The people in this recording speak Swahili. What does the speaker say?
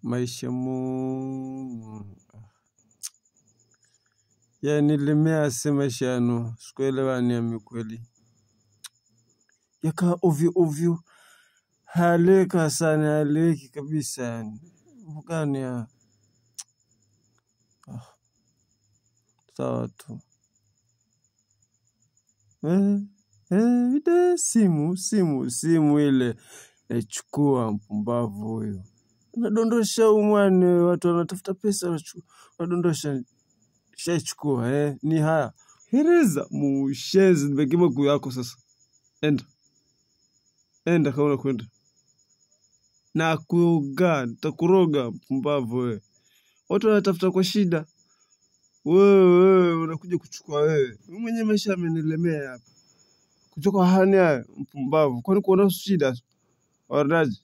Maisha mu yanilemea se maisha yano, sikuelewani yami kweli, yakaa ovyo ovyo, hayaeleweki sana, hayaeleweki kabisa yani gani ya sawa tu eh, ide simu simu simu ile naichukua, mpumbavu huyu nadondosha umwani, watu wanatafuta pesa wanadondosha, shaichukua ni haya hereza mushenzi, nimekima kuu yako sasa, enda enda kama unakwenda na kuoga, nitakuroga mpumbavu wewe. Watu wanatafuta kwa shida, wewe unakuja kuchukua wewe. Mimi mwenyewe maisha yamenilemea hapa, kutoka hani haya mpumbavu, kwani kuona shida wardaji